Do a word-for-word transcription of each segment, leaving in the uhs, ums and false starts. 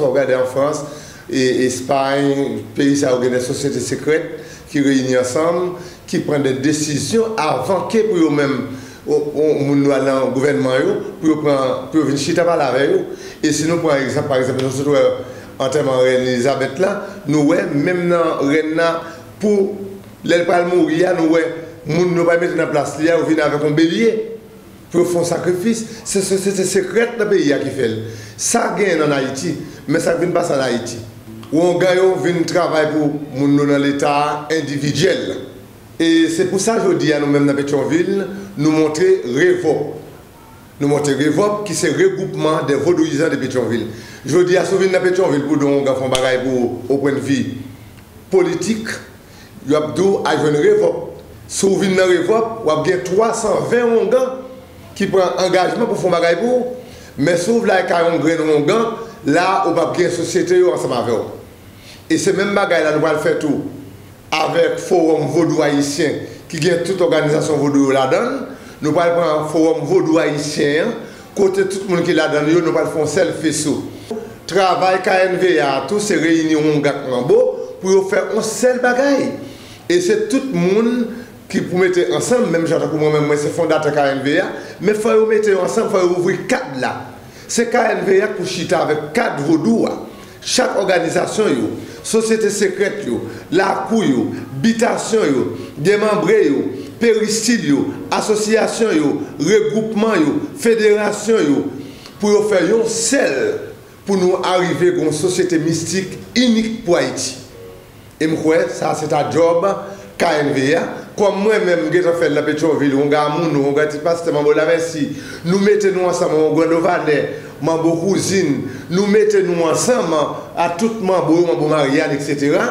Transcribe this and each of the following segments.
Fò w gade an Frans, e Espay, peyi sa yo gen de sosyete sekrèt ki reyini ansanm, ki pran de desizyon avan ke pou yo menm, o- o- moun yo al nan gouvènman yo, pou yo pran, pou yo vin chita pale avè yo. E si nou pran egzanp, pa egzanp, nou sot wè antèman rèn Elizabeth la, nou wè menm nan rèn nan, pou lè l pral mouri a, nou wè moun yo pral mete nan plas li a, yo vin avèk yon belye pou yo fè yon sakrifis. Se sosyete sekrèt nan peyi a ki fè l. Sa genyen ann Ayiti, men sa k vin pase ann Ayiti. Wongan yo vin travay pou moun yo nan Leta a endividyèl. E se pou sa jodi a nou menm nan Petyonvil, nou monte Revòp. Nou monte Revòp, ki se Regroupement des Vodouyizan de Petyonvil. Jodi a, si w vin nan Petyonvil pou w di yon wongan fè yon bagay pou ou, o pwennvi politik, y ap di w al jwenn Revòp. Si w vin nan Revòp, w ap gen twa san ven wongan ki pran angajman pou fè yon bagay pou ou. Men si w vle al kay yon grenn wongan, la a, ou p ap gen sosyete yo ansanm avè w. E se menm bagay la nou pral fè tou avèk Fowòm Vodou Ayisyen ki gen tout òganizasyon vodou yo ladan l. Nou pral pran Fowòm Vodou Ayisyen an, kote tout moun ki ladan l yo, nou pral fè yon sèl feso. Travay K N V A a tou, se reyini wongan ak manbo pou yo fè yon sèl bagay. E se tout moun ki pou mete ansanm, menm jan tankou mwen menm, mwen se fondatè K N V A, men fò yo mete yo ansanm, fò yo ouvri kad la. Se K N V A k pou chita avèk kad vodou a. Chak òganizasyon yo, sosyete sekrèt yo, lakou yo, bitasyon yo, demanbre yo, peristil yo, asosyasyon yo, regwoupman yo, federasyon yo, pou yo fè yon sèl, pou nou arive gen yon sosyete mistik inik pou Ayiti. E m kwè sa se ta djòb K N V A. Kòm mwen menm m gentan fè l nan Petyonvil, wongan Amounou, wongan Ti Pastè, manbo Lamèsi, nou mete nou ansanm, wongan Dovanè, manbo Kouzin, nou mete nou ansanm a tout manbo yo, manbo Maryann, etsetera.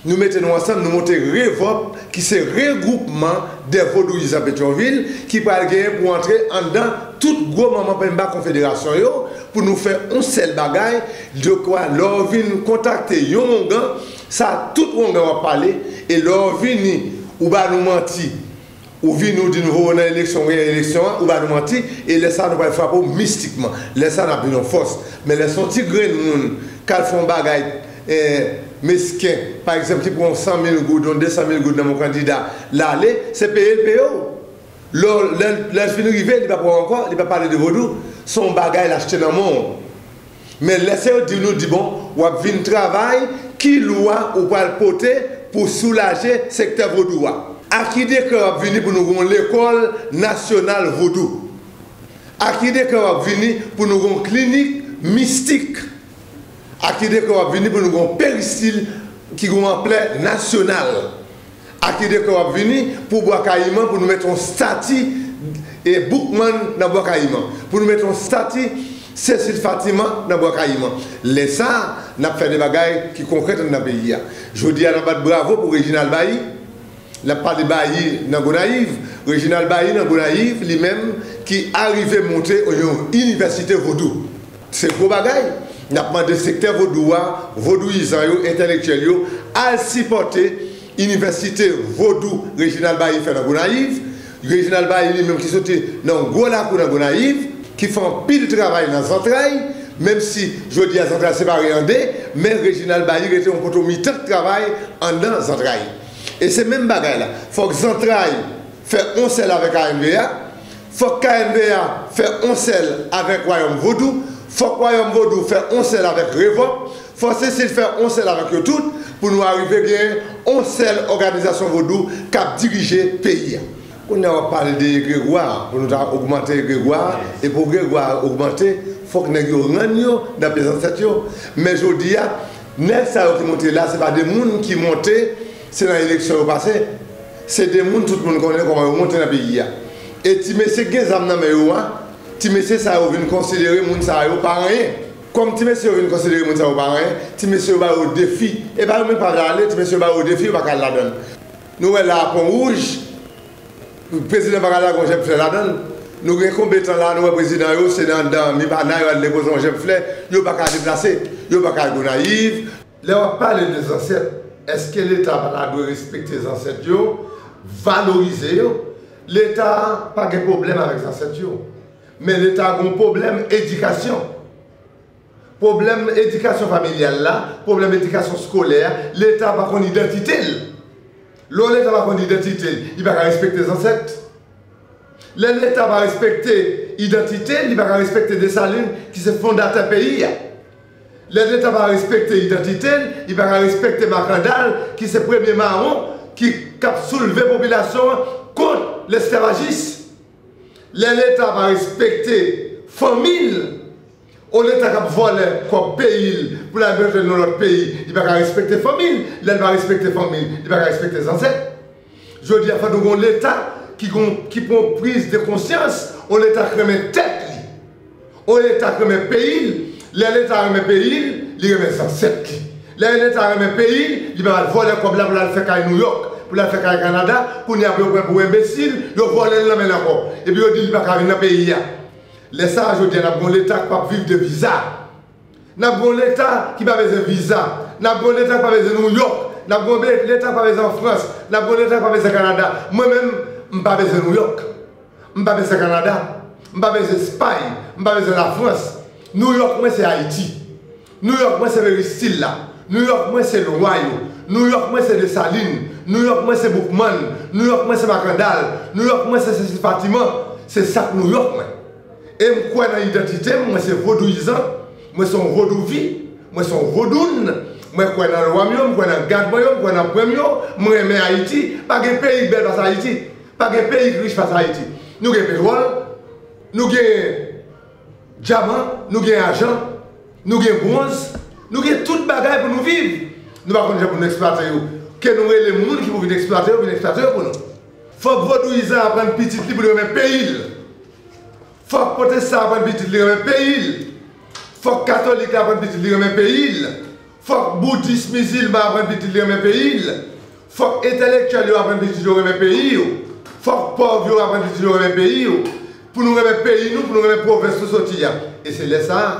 Nou mete nou ansanm, nou monte Revòp, ki se Regroupement des Vodouyizan Petyonvil, ki pral genyen pou antre anndan tout gwo manman penba konfederasyon yo, pou nou fè yon sèl bagay, dekwa lè w vin kontakte yon wongan, sa tout wongan w ap pale, e lè w vini, ou ba nou manti, ou vini, ou di nou voye w nan eleksyon, ou genyen eleksyon an, ou ba nou manti, e lè sa a nou pral frape w mistikman. Lè sa a n ap vin yon fòs. Men lè se yon ti grenn moun k al fè yon bagay, eh, mesken, pa egzanp, ki pran yon san mil goud, yon de san mil goud nan men yon kandida, l ale, se peye l peye w. Lè, lè, lè l fin rive, li p ap wè w ankò, li p ap pale de vodou. Se yon bagay l achte nan men w. Men lè se yo di nou, di bon, w ap vin travay, ki lwa ou pral pote pou soulaje sektè vodou a? A ki dekrè w ap vini pou nou gen yon lekòl nasyonal vodou? A ki dekrè w ap vini pou nou gen yon klinik mistik? A ki dekrè w ap vini pou nou gen yon peristil ki gen yon anplè nasyonal? A ki dekrè w ap vini pou Bwa Kayiman, pou nou mete yon stati, e, Boukman nan Bwa Kayiman, pou nou mete yon stati Sesil Fatiman nan Bwa Kayiman? Lè sa a, n ap fè de bagay ki konkrèt anndan peyi a. Jodi a, n ap bat bravo pou Reginald Bailly. N ap pale Bailly nan Gonayiv. Reginald Bailly nan Gonayiv, li menm, ki arive monte yon inivèsite vodou. Se gwo bagay. N ap mande sektè vodou a, vodouyizan yo, entèlektyèl yo, al sipòte inivèsite vodou Reginald Bailly fè nan Gonayiv. Reginald Bailly, li menm, ki soti nan yon gwo lakou nan Gonayiv, ki fè anpil travay nan Zantray, menm si jodi a Zantray separe an de, men Reginald Bailly rete yon poto mitan k travay anndan Zantray. E se menm bagay la. Fòk Zantray fè yon sèl avèk K N V A, fòk K N V A fè yon sèl avèk Wayòm Vodou, fòk Wayòm Vodou fè yon sèl avèk Revòp, fòk Sesil fè yon sèl avèk yo tout, pou nou arive gen yon sèl òganizasyon vodou k ap dirije peyi a. Kounye a w ap pale de egregwa, pou nou ta ogmante egregwa, e pou egregwa ogmante, fòk nèg yo rann yo nan pye zansèt yo. Men jodi a, nèg sa yo ki monte la, se pa de moun ki monte, se nan eleksyon yo pase. Se de moun tout moun konnen kòman yo monte nan peyi a. E ti mesye ki gen zam nan men yo a, ti mesye sa yo vin konsidere moun sa yo pa anyen. Kòm ti mesye yo vin konsidere moun sa yo pa anyen, ti mesye yo ba yo defi. E pa yo menm pa vle ale, ti mesye yo ba yo defi, yo pa ka al ladan l. Nou wè la a Pon Wouj, prezidan pa ka lage yon jèb flè ladan l. Nou gen konbyen tan la, nou wè prezidan yo, se nan, nan Mipana yo al depoze yon jèb flè, yo pa ka deplase, yo pa ka al Gonayiv. Lè w ap pale de zansèt, èske Leta pa ta dwe respekte zansèt yo, valorize yo? Leta pa gen pwoblèm avèk zansèt yo, men Leta gen yon pwoblèm edikasyon. Pwoblèm edikasyon familyal la, pwoblèm edikasyon skolè a, Leta pa konn idantite l. Lè yon Leta pa konn idantite l, li pa ka respekte zansèt. Lè Leta pa respekte idantite l, li pa ka respekte Desalin ki se fondatè peyi a. Lè Leta pa respekte idantite l, li pa ka respekte Makandal ki se premye mawon ki k ap soulve popilasyon an kont lesklavajis. Lè Leta pa respekte fanmi l, yon Leta k ap vòlè kòb peyi l pou l al mete l nan lòt peyi, li pa ka respekte fanmi l. Lè l pa respekte fanmi l, li pa ka respekte zansèt. Jodi a, fò nou gen yon Leta ki gon, ki pran priz de konsyans, yon Leta k renmen tèt li, yon Leta k renmen peyi l. Lè Leta renmen peyi l, li renmen zansèt li. Lè Leta renmen peyi l, li pa al vòlè kòb la pou l al fè kay Nouyòk, pou l al fè kay Kanada, kounye a pou yo pran pou enbesil, yo vòlè l nan men l ankò. Epi yo di l pa ka vin nan peyi a. Lè sa a, jodi a, n ap gen yon Leta k p ap viv de viza. N ap gen yon Leta ki pa bezwen viza. N ap gen yon Leta ki pa bezwen Nouyòk. N ap gen yon be-, Leta ki pa bezwen Frans. N ap gen yon Leta ki pa bezwen Kanada. Mwen menm, m pa bezwen Nouyòk. M pa bezwen Kanada. M pa bezwen Espay. M pa bezwen Lafrans. Nouyòk mwen se Ayiti. Nouyòk mwen se Peristil la. Nouyòk mwen se lwa yo. Nouyòk mwen se Desalin. Nouyòk mwen se Boukmann. Nouyòk mwen se Makandal. Nouyòk mwen se Sesi Fatiman. Se sa k Nouyòk mwen. E m kwè nan idantite m, mwen se vodouyizan, mwen se yon vodouvi, mwen se yon vodoun, mwen kwè nan lwa m yo, m kwè nan gad mwen yo, m kwè nan pwen m yo, m renmen Ayiti, pa gen peyi k bèl pase Ayiti, pa gen peyi k rich pase Ayiti. Nou gen petwòl, nou gen dyaman, nou gen ajan, nou gen bwonz, nou gen tout bagay pou nou viv. Nou pa konn jan pou nou eksplwate yo. Ke nou rele moun ki pou vin eksplwate yo, vin eksplwate yo pou nou. Fòk vodouyizan aprann pitit li pou li renmen peyi l. Fòk pwotestan aprann pitit li renmen peyi l. Fòk katolik la aprann pitit li renmen peyi l. Fòk boudis mizilman aprann pitit li renmen peyi l. Fòk entèlektyèl yo aprann pitit yo renmen peyi yo. Fòk pòv yo aprann pitit yo renmen peyi yo. Pou nou renmen peyi nou, pou nou renmen pwovens nou soti a. E se lè sa a,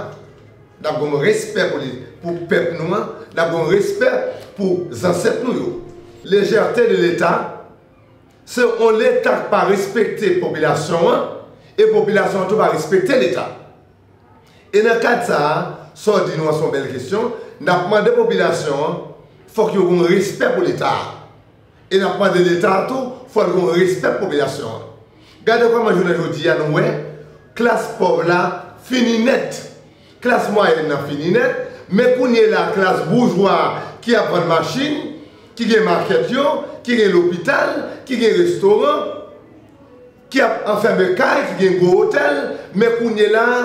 n ap gen yon respè pou li, pou pèp nou an, n ap gen yon respè pou zansèt nou yo. Lejète de Leta, se yon Leta k pa respekte popilasyon an, e popilasyon an tou pa respekte Leta. E nan kad sa a, sa w di nou an se yon bèl kesyon, n ap mande popilasyon an, fòk yo gen yon respè pou Leta a. E n ap mande Leta a tou, fò l gen yon respè pou popilasyon an. Gade kòman jounen jodi a nou wè, klas pòv la fini nèt. Klas mwayèn nan fini nèt, men kounye la klas boujwa a ki ap vann machin, ki gen makèt yo, ki gen lopital, ki gen restoran, ki ap anfème kay, ki gen gwo otèl, men kounye la a,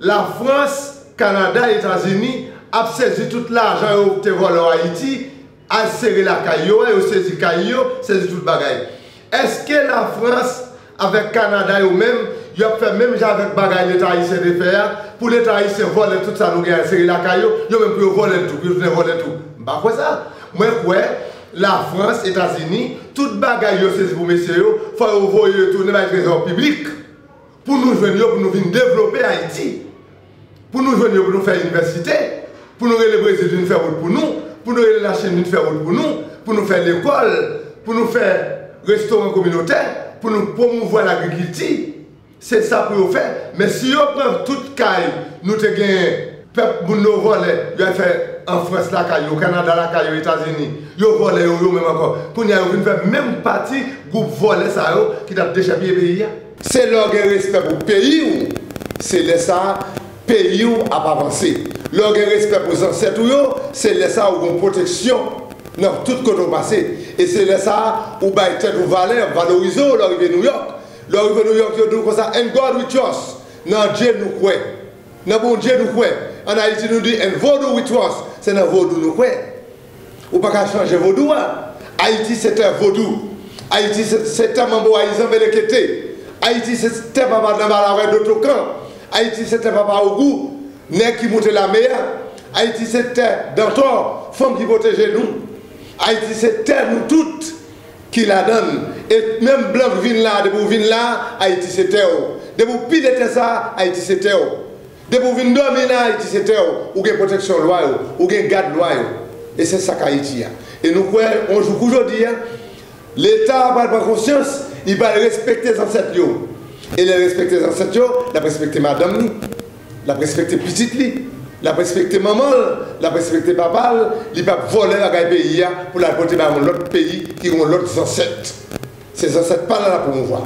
Lafrans, Kanada, Etazini ap sezi tout lajan yo te vòlè w Ayiti, al sere lakay yo a, yo sezi kay yo, sezi tout bagay. Èske Lafrans avèk Kanada yo menm, y ap fè menm jan avèk bagay Leta ayisyen te fè a, pou Leta ayisyen vòlè tout sa nou gen al sere lakay yo, yo menm pou yo vòlè l tou, pou yo tounen vòlè l tou? M pa kwè sa. Mwen kwè Lafrans, Etazini, tout bagay yo sezi pou mesye yo, fò yo voye yo tounen bay trezò piblik. Pou nou jwenn yo, pou nou vin devlope Ayiti. Pou nou jwenn yo, pou nou fè inivèsite, pou nou rele Brezil vin fè wout pou nou, pou nou rele Lachin vin fè wout pou nou, pou nou fè lekòl, pou nou fè restoran kominotè, pou nou pwomouvwa lagrikilti. Se sa pou yo fè. Men si yo pran tout kay nou te genyen, pèp moun yo vòlè, yo al fè an Frans lakay yo, Kanada lakay yo, Etazini, yo vòlè yo, yo menm ankò. Kounye a yo vin fè menm pati gwoup vòlè sa yo ki t ap dechèpiye peyi a. Se lè w gen respè pou peyi w, se lè sa a peyi w ap avanse. Lè w gen respè pou zansèt ou yo, se lè sa a ou gen pwoteksyon nan tout kote w pase. E se lè sa a ou bay tèt ou valè, y ap valorize w lè w rive Nouyòk. Lè w rive Nouyòk, yo di w konsa, "In God we trust." Nan Dye nou kwè. Nan Bondye nou kwè. Ann Ayiti, nou di, "In Vodou we trust." Se nan vodou nou kwè. Ou pa ka chanje vodou a. Ayiti se tè vodou. Ayiti se, se tè manbo ayizan belekete. Ayiti se tè papa Danbalavè Dotokan. Ayiti se tè papa Ogou, nèg ki moute lame a. Ayiti se tè Dantò, fanm ki pwoteje nou. Ayiti se tè nou tout ki ladan l. E menm blan k vin la, depi w vin la, Ayiti se tè w. Depi w pile tè sa, Ayiti se tè w. Depi w vin dòmi la, Ayiti se tè w. Ou gen pwoteksyon lwa yo, ou gen gad lwa yo. E se sa k Ayiti a. E nou kwè, yon jou kou jodi a, Leta a pral pran konsyans, li pral respekte zansèt yo. E lè l respekte zansèt yo, l ap respekte madanm li, l ap respekte pitit li, L ap respekte manman l, l ap respekte papa l, li p ap vòlè bagay peyi a pou l al pote bay yon lòt peyi ki gen yon lòt zansèt. Se zansèt pa l l ap pwomouvwa.